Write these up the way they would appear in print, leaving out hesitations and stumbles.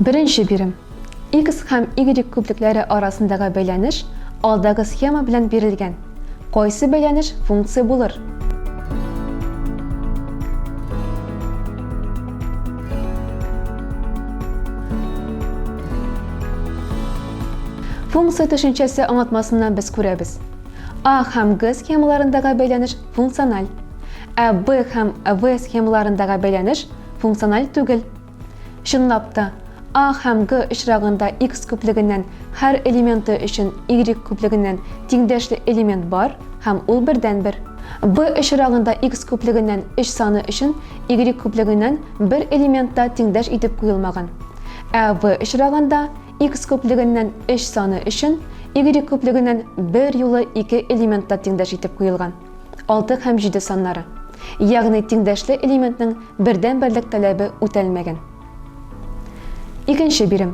Беренче бирем. X һәм Y күплекләре арасындагы бәйләнеш алдагы схема белән бирелгән. Кайсы бәйләнеш функция булыр? Функция төшенчәсе аңлатмасыннан без күрәбез. А һәм Г схемаларындагы бәйләнеш функциональ, ә Б һәм В схемаларындагы бәйләнеш функциональ түгел. Чынлап та, А һәм Г очрагында X күплегеннән һәр элементы өчен Y күплегеннән тиңдәшле элемент бар һәм ул бердәнбер. Б очрагында X күплегеннән өч саны өчен Y күплегеннән бер элемент та тиңдәш итеп куелмаган. Ә В очрагында X күплегеннән өч саны өчен Y күплегеннән бер юлы ике элемент та тиңдәш итеп куелган, алты һәм җиде саннары. Ягъни тиңдәшле элементның бердәнберлек таләбе үтәлмәгән. Икенче бирем.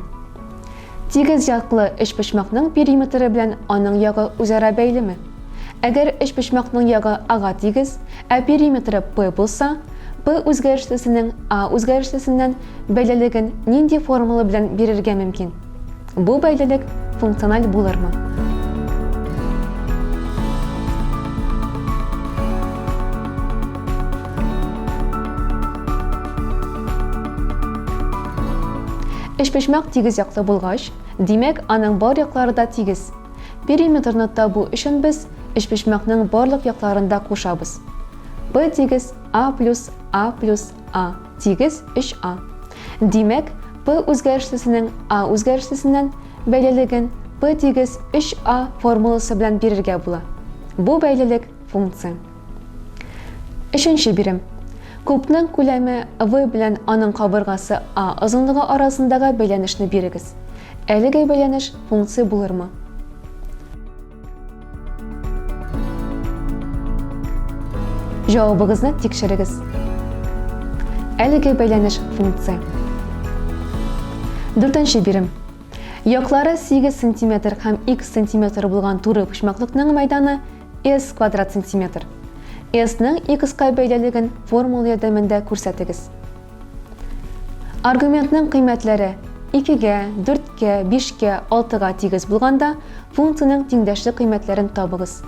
Тигез яклы өчпочмакның периметры белән аның ягы үзара бәйлеме? Әгәр өчпочмакның ягы А-га тигез, ә периметры П булса, П үзгәрешлесенең А үзгәрешлесеннән бәйлелеген нинди формула белән бирергә мөмкин? Бу бәйлелек функциональ булырмы? Өчпочмак тигез яклы булгач, димәк, аның бар яклары да тигез. Периметрны табу өчен без өчпочмакның барлык якларын да кушабыз. P тигез А плюс А плюс А тигез 3А. Димәк, P үзгәрешлесенең А үзгәрешлесеннән бәйлелеген P тигез 3А формуласы белән бирергә була. Бу бәйлелек функция. Өченче бирем. Кубның күләме V белән аның кабыргасы А озынлыгы арасындагы бәйләнешне бирегез. Әлеге бәйләнеш функция булырмы? Җавабыгызны тикшерегез. Әлеге бәйләнеш функция. Дүртенче бирем. Яклары 8 сантиметр һәм x сантиметр булган туры почмаклыкның мәйданы S квадрат сантиметр. S-ның x-ка бәйлелеген формула ярдәмендә күрсәтегез. Аргументның кыйммәтләре 2-гә, 4-кә, 5-кә, 6-га тигез булганда, функциянең тиңдәшле кыйммәтләрен табыгыз.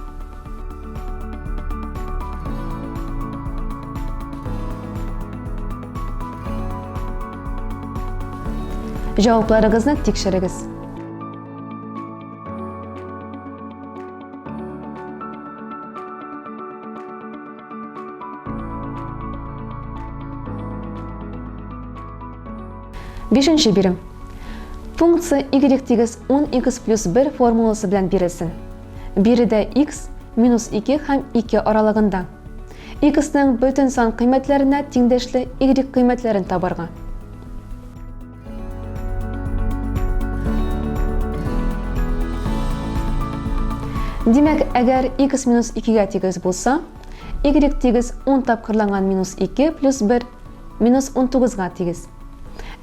Җавапларыгызны тикшерегез. Бишенче бирем. Функция y тигез 10x плюс 1 формуласы белән бирелсен. Биредә x минус 2 һәм 2 аралыгында. X-ның бөтен сан кыйммәтләренә тиңдәшле y кыйммәтләрен табарга. Димәк, әгәр x минус 2-гә тигез булса, y тигез 10 тапкырланган минус 2 плюс 1 минус 19-га тигез.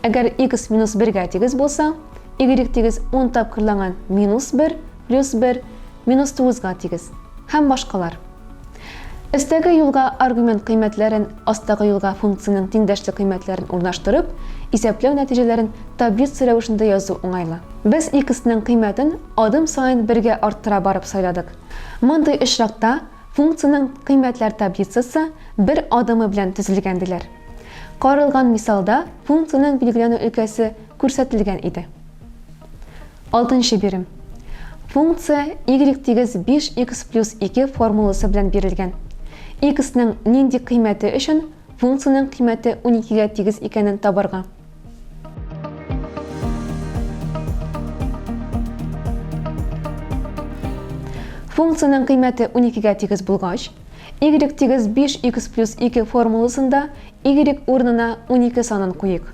Әгәр x минус 1-гә тигез булса, y тигез 10 тапкырланган минус 1 плюс 1 минус 9-га тигез һәм башкалар. Өстәге юлга аргумент кыйммәтләрен, астагы юлга функциянең тиңдәшле кыйммәтләрен урнаштырып, исәпләү нәтиҗәләрен таблица рәвешендә язу уңайлы. Без x-ның кыйммәтен адым саен бергә арттыра барып сайладык. Мондый очракта функциянең кыйммәтләр таблицасы бер адымы белән төзелгән диләр. Каралган мисалда функциянең билгеләнү өлкәсе күрсәтелгән иде. Алтынчы бирем. Функция y тигез 5x плюс 2 формуласы белән бирелгән. X-ның нинди кыйммәте өчен функциянең кыйммәте 12-гә тигез икәнен табарга. Функциянең кыйммәте 12-гә тигез булгач, y тигез 5x плюс 2 формуласында y урынына 12 санын куйыйк.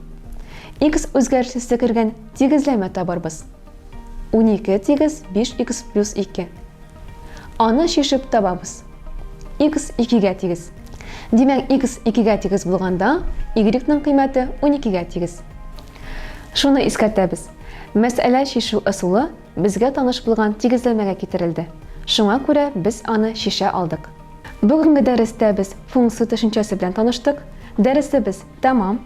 X үзгәрешлесе кергән тигезләмә табарбыз. 12 тигез 5x плюс 2. Аны чишеп табабыз. X 2-гә тигез. Димәк, x 2-гә тигез булганда, y-ның кыйммәте 12-гә тигез. Шуны искәртәбез. Мәсьәлә чишү ысулы безгә таныш булган тигезләмәгә китерелде. Шуңа күрә без аны чишә алдык. Бүгенге дәрестә без функция төшенчәсе белән таныштык. Дәресебез тәмам.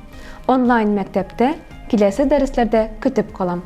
Онлайн мәктәптә Киләсе дәресләрдә көтеп калам.